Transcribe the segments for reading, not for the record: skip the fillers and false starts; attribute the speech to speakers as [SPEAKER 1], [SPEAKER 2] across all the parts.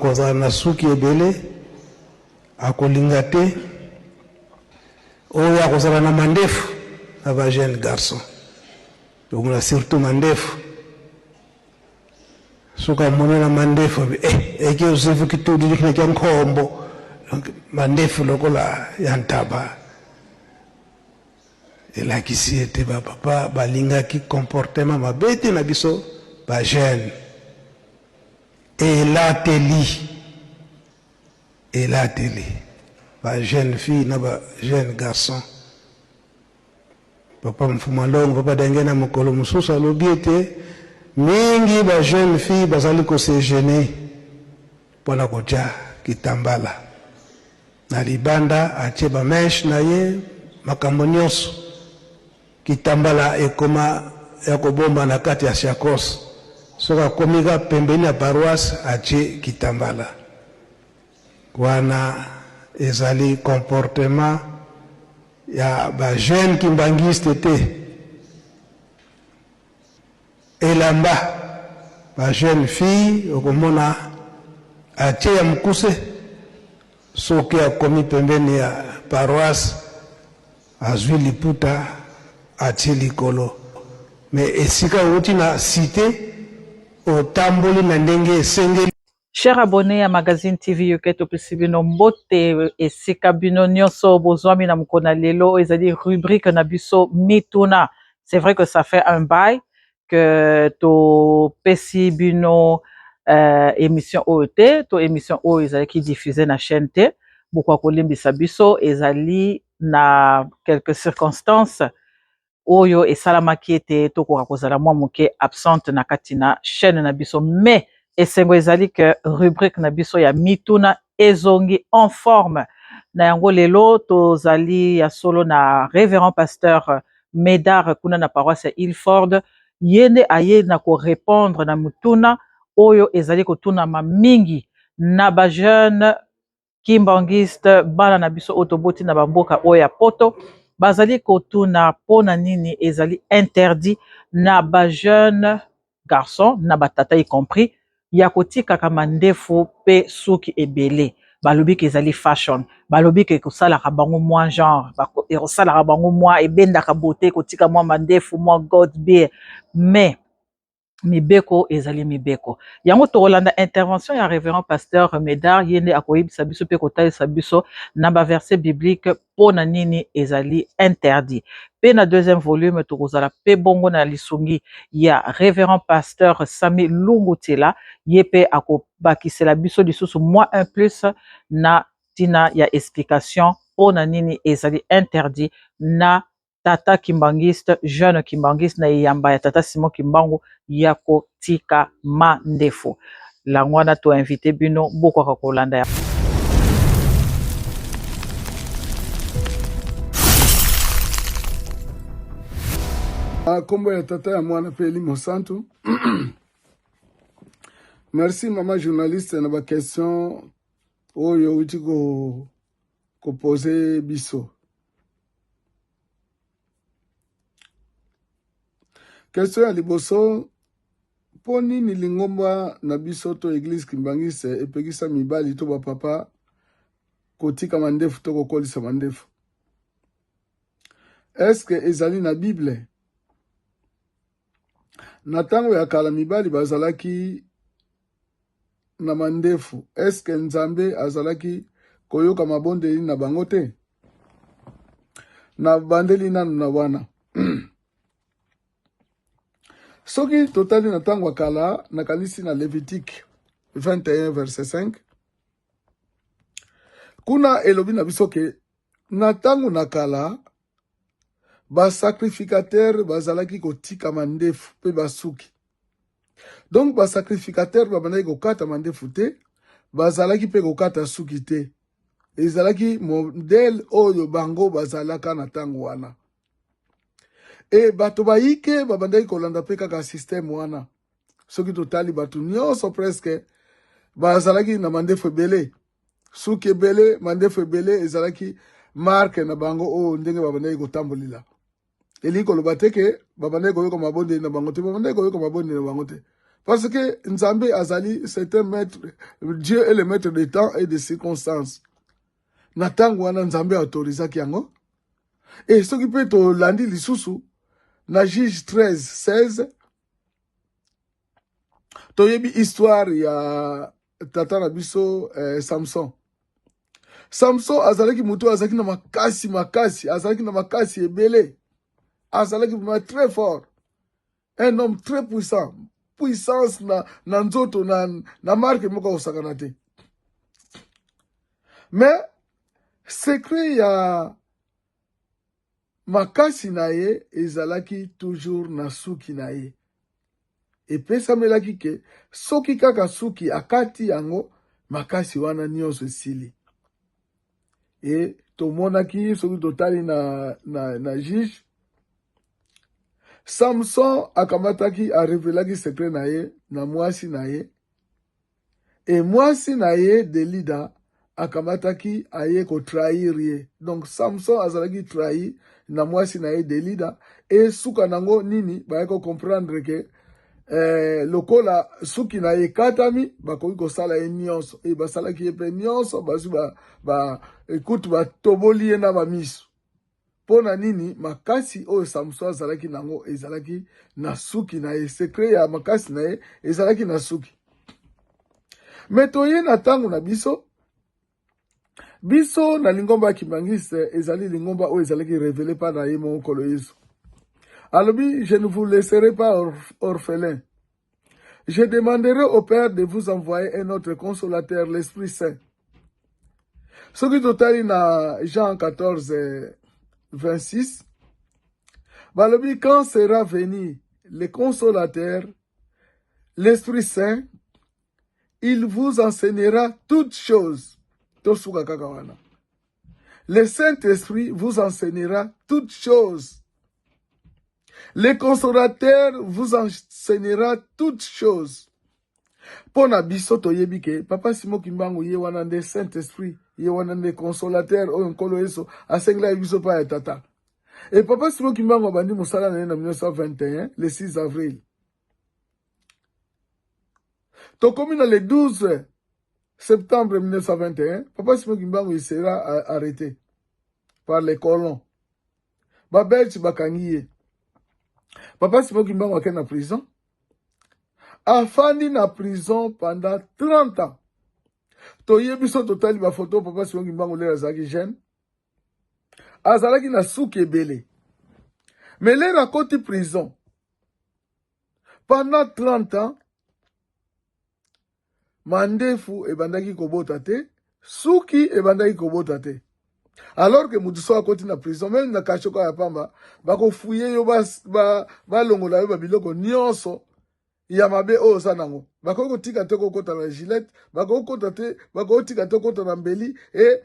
[SPEAKER 1] Akozala na suki ebele, akolinga te oyo akozala na mandefu na ba jeune garçon. Tokomona surtout mandefu. Soki amoni na mandefu abi eh eke ozevu kitudi likina kya nkombo. Donc mandefu lokola ya ntaba elakisi ete ba papa balingaki comportement mabe te na biso ba jeune. Elateli elateli ba jeune fille na ba jeune garçon. Papa Mfuma Longo, Papa Diangienda mokolo mosusu alobi ete mingi ba jeune fille bazali ko se gener pona kotia kitambala na libanda, atie ba meche na ye makambo nionso, kitambala ekoma ya kobomba na kati ya siakos, soki akomi ka pembeni ya paroisse atie kitambala. Wana ezali comportement ya ba jeunes kimbanguistes te. Elamba ba jeunes filles okomona atie ya mukuse soki akomi pembeni ya paroisse azui liputa atie likolo mais esika owuti na cite otamboli na ndenge esengeli.
[SPEAKER 2] Cher abonne ya Magazine TV UK topesi bino mbote esika bino nyonso bozwami na mokolo na lelo oyo ezali rubrique na biso mituna. C'est vrai que ça fait un bail que topesi bino euh, émission oyo te to émission oyo ezalaki diffuse na chaîne te bokoka kolimbisa biso ezali na quelques circonstances oyo esalamaki ete tokoka kozala mwa moke absente na kati na chaîne na biso mais esengo ezali que rubrique na biso ya mituna ezongi en forme na yango lelo tozali ya solo na révérend pasteur Medard kuna na paroisse ya Ilford ye nde aye na ko répondre na motuna oyo ezali kotunama mingi na ba jeune Kimbanguiste bana na biso oyo toboti na ba mboka oyo ya poto bazali kotuna pona nini ezali interdit na ba jeune garçon na ba tata y compris ya kotikaka mandefu pe suki ebele balobi ke ezali fashion balobi ke ekosalaka bango mwa genre ekosalaka bango mwa ebendaka beaute kotika mwa mandefu mwa god beer mais mibeko ezali mibeko yango tokolanda intervention ya reverend pasteur Medard ye nde akoyebisa biso mpe kotalisa biso na ba verset biblique mpo na nini ezali interdit mpe na deuxième volume tokozala mpe bongo na lisungi ya reverend pasteur Sami Lungutila ye mpe akobakisela biso lisusu mwa un plus na ntina ya explication mpo na nini ezali interdit na tata kimbanguiste jeune kimbanguiste na eyamba ya tata Simon Kimbangu ya kotika mandefu lango wana to invite bino bokoka kolanda ya
[SPEAKER 3] Nkombo ya tata ya mwana mpe elimo santu. Merci mama journaliste na ba question oyo outi ko kopose biso. Question ya liboso, mpo nini lingomba na biso to eglise kimbanguiste epekisa mibali to bapapa kotika mandefu to kokolisa mandefu? Eske ezali na Bible? Na ntango ya kala mibali bazalaki na mandefu, eske Nzambe azalaki koyoka mabondeli na bango te? Na bandeli nanu na wana. Soki totali na ntango ya kala, nakanisi na Levitique 21 verset 5, kuna elobi na biso ke na ntango na kala basacrificateur bazalaki kotika mandefu mpe basuki. Donc basacrificateur babandaki kokata mandefu te, bazalaki mpe kokata suki te. Ezalaki modele oyo bango bazalaka na ntango wana. E bato bayike babandaki kolanda mpe kaka systeme wana. Soki totali bato nyonso presque bazalaki na mandefu ebele, suki ebele, mandefu ebele ezalaki marke na bango oyo ndenge babandaki kotambolela. Elingi koloba te ke babandaki koyoka mabondeli na bango te, babandaki koyoka mabondeli na bango te. Parce que Nzambe azali, c'est un maître, Dieu est le maître de temps et de circonstances. Na ntango wana Nzambe autorisaki yango. E soki mpe tolandi lisusu na Juge 13 16, toyebi histoire ya tata na biso Samson. Samson azalaki moto azalaki na makasi makasi, azalaki na makasi ebele, azalaki vraiment très fort, un homme très puissant, puissance na nzoto na marque moko akosakana te. Mais secret ya makasi na ye ezalaki toujours na suki na ye. Epesamelaki ke soki kaka suki akati yango, makasi wana nyonso esili. E tomonaki soki totali na Juge, Samson akamataki, arevelaki secret na ye na mwasi na ye, e mwasi na ye Delida akamataki aye kotrahir ye. Donc Samson azalaki trahi na mwasi na ye Delida. E suka nango nini? Baye kocomprendre ke lokola suki na ye ekatami, bakoki kosala ye nyonso. E basalaki ye mpe nyonso, bazwi ba ekutu, batoboli ye na bamiso. Mpo na nini? Makasi oyo Samson azalaki nango ezalaki na suki na ye. Secret ya makasi na ye ezalaki na suki. Me toye na ntango na biso. Biso na lingomba ya Kimbanguiste, ezali lingomba oyo ezalaki révélé mpa na ye moko Nkolo Yesu. Alobi: "Je ne vous laisserai pas orphelin. Je demanderai au Père de vous envoyer un autre consolateur, l'Esprit Saint." Soki totali na Jean 14 26, balobi: "Quand sera venu le consolateur, l'Esprit Saint, il vous enseignera toutes choses." Tosuka kaka wana. Le Saint-Esprit vous enseignera toutes choses. Le consolateur vous enseignera toutes choses. Mpo na biso, toyebi ke Papa Simon Kimbangu ye wana nde Saint-Esprit, ye wana nde consolateur oyo Nkolo Yesu asengelaki biso mpa ya Tata. E Papa Simon Kimbangu abandi mosala na ye na 1921, le 6 avril. Tokomi na le 12 septembre 1921, Papa Simon Kimbangu, il sera arrêté par les colons. Babelge bakangi ye. Papa Simon Kimbangu akei na prison, afandi na prison pendant 30 ans. Toyebi so totali bafoto, Papa Simon Kimbangu lelo azalaki jeune, azalaki na suki ebele. Mais lelo akoti prison pendant 30 ans, mandefu ebandaki kobota te, suki ebandaki kobota te. Alors que motu so akoti na prison, même na cachot ya pamba, bakofouiller yo, balongola yo babiloko nyonso ya mabe oyo oza nango. Bakoki kotika te kokota na gilette, bakoki kota te, bakoki kotika te kokota na mbeli e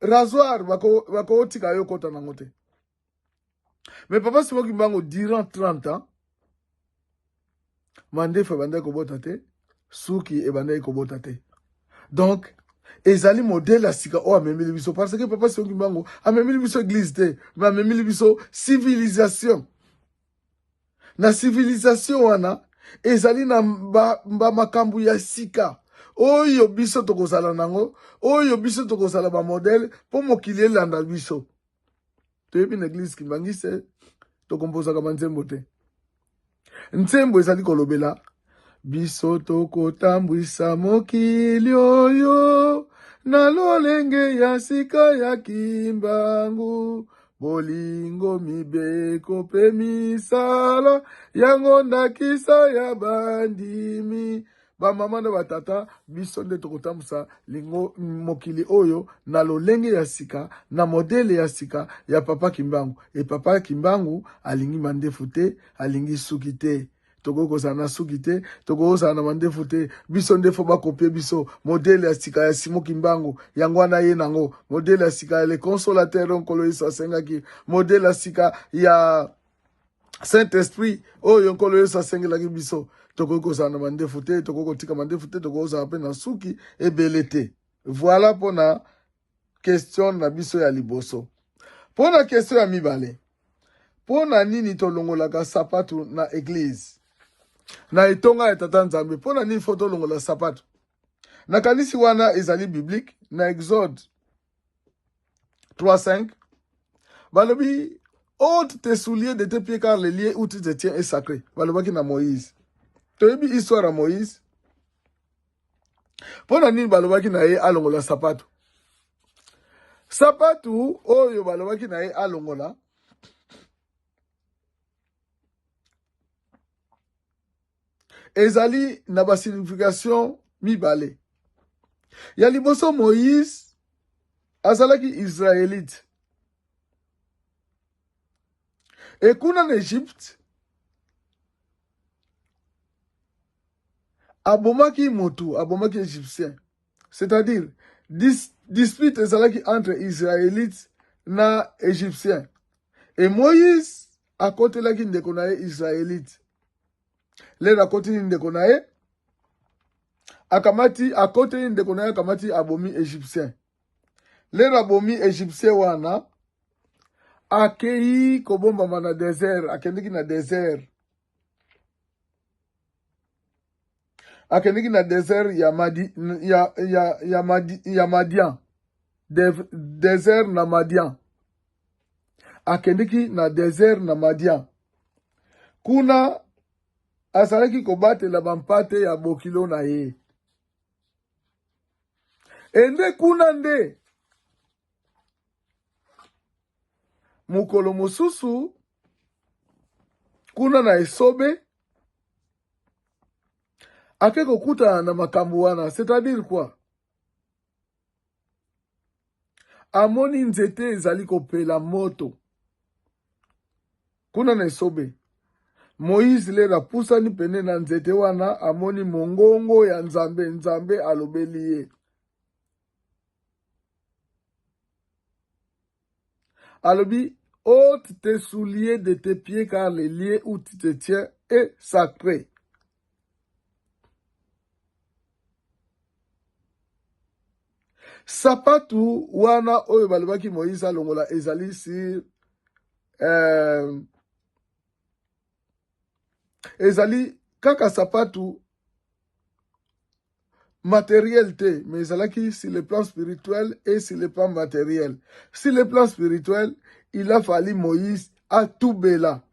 [SPEAKER 3] rasoir, bakoki kotika yo kota nango te. Mais Papa Simon Kimbangu, durant 30 ans, mandefu ebandaki kobota te, suki ebandaki kobota te. Donc ezali modèle ya sika oyo amemeli biso, parce que Papa Simon Kimbangu amemeli biso église te, mais amemeli biso civilisation. Na civilisation wana ezali na bamakambo ya sika oyo biso tokozala nango, oyo biso tokozala bamodèle mpo mokili elanda biso. Toyebi na église kimbanguiste tokompozaka banzembo te. Nzembo ezali kolobela biso tokotambwisa mokili oyo na lolenge ya sika ya Kimbangu, bolingo, mibeko mpe misala yango, ndakisa ya bandimi, bamama na batata. Biso nde tokotambwisa lingo mokili oyo na lolenge ya sika, na modèle ya sika ya Papa Kimbangu. E Papa Kimbangu alingi mandefu te, alingi suki te. Tokoki kozala na suki te, tokoki kozala na mandefu te. Biso nde faut bacopier biso modèle ya sika ya Simon Kimbangu. Yango wana ye nango modèle ya sika ya le consolateur Nkolo Yesu asengaki, modèle ya sika ya Saint Esprit oyo Nkolo Yesu asengelaki biso. Tokoki kozala na mandefu te, tokoki kotika mandefu te, tokoki kozala mpe na suki ebele te. Voilà mpona question na biso ya liboso. Mpona question ya mibale: mpo na nini tolongolaka sapatu na église? Na etonga ya Tata Nzambe, mpo na nini fo tolongola sapato? Nakanisi wana ezali biblique na Exode 3.5 balobi ôte tes souliers de tes pieds car le lieu où tu te tiens est sacré. Balobaki na Moïse. Toyebi histoire ya Moïse. Mpo na nini balobaki na ye alongola sapato? Sapato oyo balobaki na ye alongola ezali na ba signification mibale. Ya liboso, Moïse azalaki Israélite. E kuna na Egypte abomaki motu, abomaki Égyptien. C'est-à-dire dispute ezalaki entre Israélite na Égyptien. Et Moïse akotelaki ndeko na ye Israélite. Lelo akoteli ndeko na ye, akamati, akoteli ndeko na ye, akamati, abomi Égyptien. Lelo abomi Égyptien wana, akei kobombama na désert, akendeki na désert. Akendeki na désert ya Madi, ya, ya, ya, Madi, ya Madian. De, désert na Madian. Akendeki na désert na Madian. Kuna azalaki kobatela bampate ya bokilo na ye. Ende kuna nde mokolo mosusu kuna na esobe ake kokutana na makambo wana, c'est-à-dire quoi? Amoni nzete ezali kopela moto kuna na esobe. Moïse lelo apusani pene na nzete wana, amoni mongongo ya Nzambe. Nzambe alobeli ye, alobi: ôte tes souliers de tes pieds car le lieu où tu te tiens est sacré. Sapatu wana oyo balobaki Moïse alongola ezali sur ezali kaka sapatu matériel te, mais ezalaki sur le plan spirituel et sur le plan matériel. Sur le plan spirituel, il a fallu Moïse atubela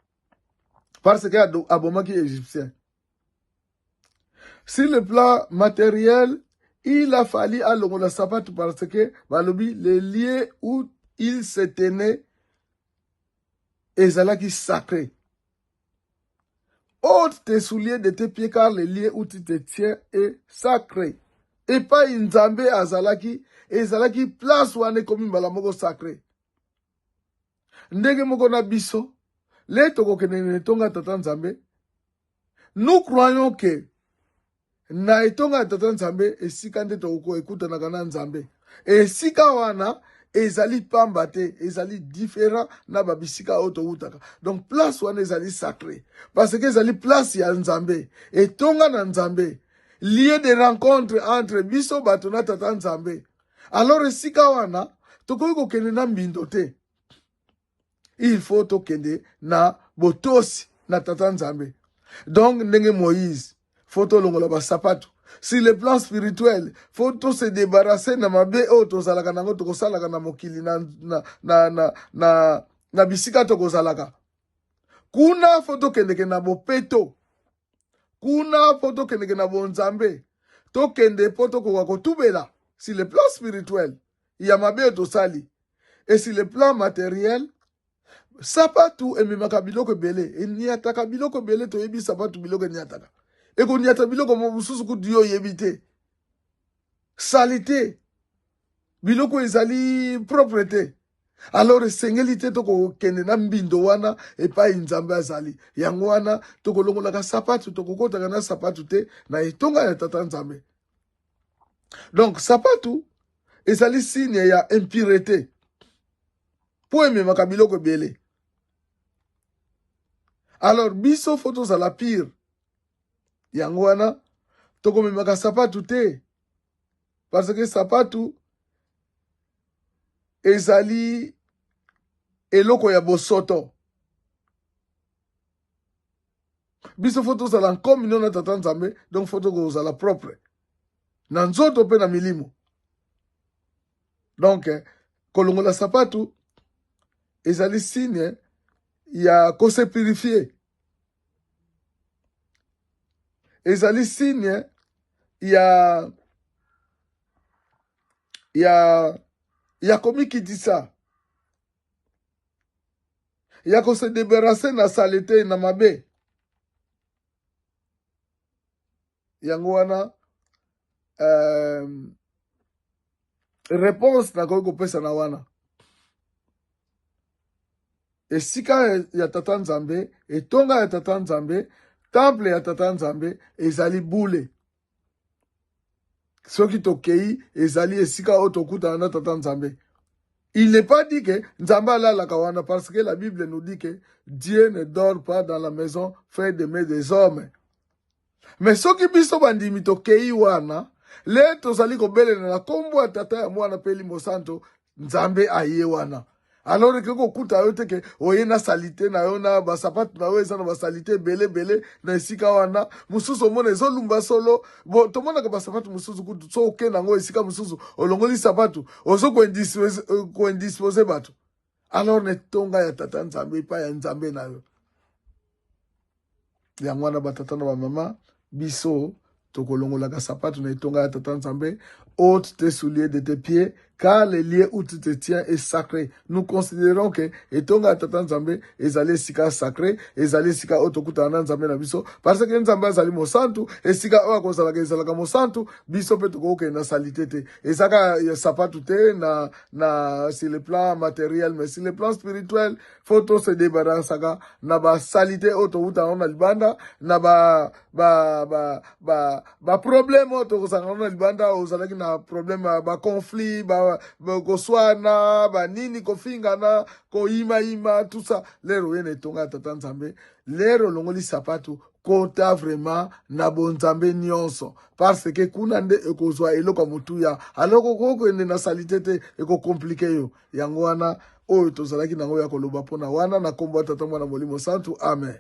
[SPEAKER 3] parce que abomaki Égyptien. Sur le plan matériel, il a fallu alongola sapatu parce que balobi le lieu où il se tenait ezalaki sacré. Ôte tes souliers de tes pieds car le lieu où tu te tiens est sacré. Epai Nzambe azalaki, ezalaki place wana ekomi mbala moko sacré. Ndenge moko na biso, le tokokende na etonga Tata Nzambe, nous croyons que na etonga ya Tata Nzambe esika nde tokokutanaka na Nzambe. Esika wana ezali pamba te, ezali différent na babisika oyo towutaka. Donc place wana ezali sacré parce que ezali place ya Nzambe, etonga na Nzambe, lieu de rencontre entre biso bato na Tata Nzambe. Alors esika wana tokoki kokende na mbindo te, il faut tokende na botosi na Tata Nzambe. Donc ndenge Moïse, faut tolongola basapatu. Sur le plan spirituel, faut to se débarrasser na mabe oyo tozalaka nango, tokosalaka na mokili na, na, na, na, na, na bisika tokozalaka kuna. Faut tokendeke na bopeto kuna, faut tokendeke na bonzambe, tokende mpo tokoka kotubela sur le plan spirituel ya mabe oyo tosali. Et sur le plan matériel, sapatu ememaka biloko ebele, eniataka biloko ebele. Toyebi sapatu biloko eniataka, ekoniata biloko mosusu kutu yo oyebi te, saleté, biloko ezali propre te. Alors esengeli te tokokende na mbindo wana epai Nzambe azali. Yango wana tokolongolaka sapatu, tokokotaka na sapatu te na etonga ya Tata Nzambe. Donc sapatu ezali signe ya impureté mpo ememaka biloko ebele. Alors biso faut tozala pure, yango wana tokomemaka sapatu te parce que sapatu ezali eloko ya bosoto. Biso faut tozala en communion na Tata Nzambe, donc faut tokozala propre na nzoto mpe na milimo. Donc kolongola sapatu ezali signe ya ko se purifier, ezali signe ya komikitisa, ya ko se débarrasser na salete, na mabe. Yango wana réponse nakoki kopesa na wana. Esika ya Tata Nzambe, etonga ya Tata Nzambe, temple ya Tata Nzambe ezali bule. Soki tokei, ezali esika oyo tokutana na Tata Nzambe. Il n'est pas dit que Nzambe alalaka wana, parce que la Bible nous dit que Dieu ne dort pas dans la maison faite de mains des hommes. Mais soki biso bandimi tokei wana, le tozali kobelela na kombo ya Tata, ya Mwana mpe Elimo Santo, Nzambe aye wana. Alors ekoki kokuta yo te ke oye na salite na yo, na basapatu na yo eza na basalite ebele ebele na esika wana. Mosusu omona ezolumba solo. Bo tomonaka basapatu mosusu kutu, so okende yango esika mosusu, olongoli sapatu, ozo koindisposer bato. Alors na etonga ya Tata Nzambe, epai ya Nzambe na yo. Yango wana, batata na bamama, biso tokolongolaka sapatu na etonga ya Tata Nzambe. Ôte tes souliers de tes pieds, car le lieu où tu te tiens est sacré. Nous considérons que etonga ya Tata Nzambe ezali esika sacré, ezali esika oyo tokutana na Nzambe na biso, parce que Nzambe azali mosantu. Esika oyo akozalaka ezalaka mosantu. Biso mpe tokokende na salite te. Ezaka ya sapatu te na sur le plan matériel, mais sur le plan spirituel, faut to se débarrassaka na basalite oyo towuta yango na libanda, na ba ba ba ba ba problème oyo tokozala yango na libanda. Ozalaki na problème ya baconflit, ba koswana, banini, kofingana, koyimayima, tout ça. Lero oye na etonga ya Tata Nzambe, lero olongoli sapatu, kota vraiment na bonzambe nyonso, parce que kuna nde ekozwa eloko ya motuya. Alors okokende na salite te, ekocompliquer yo. Yango wana oyo tozalaki nango ya koloba mpona wana. Na nkombo ya Tata, Mwana, Molimo Santu, amen.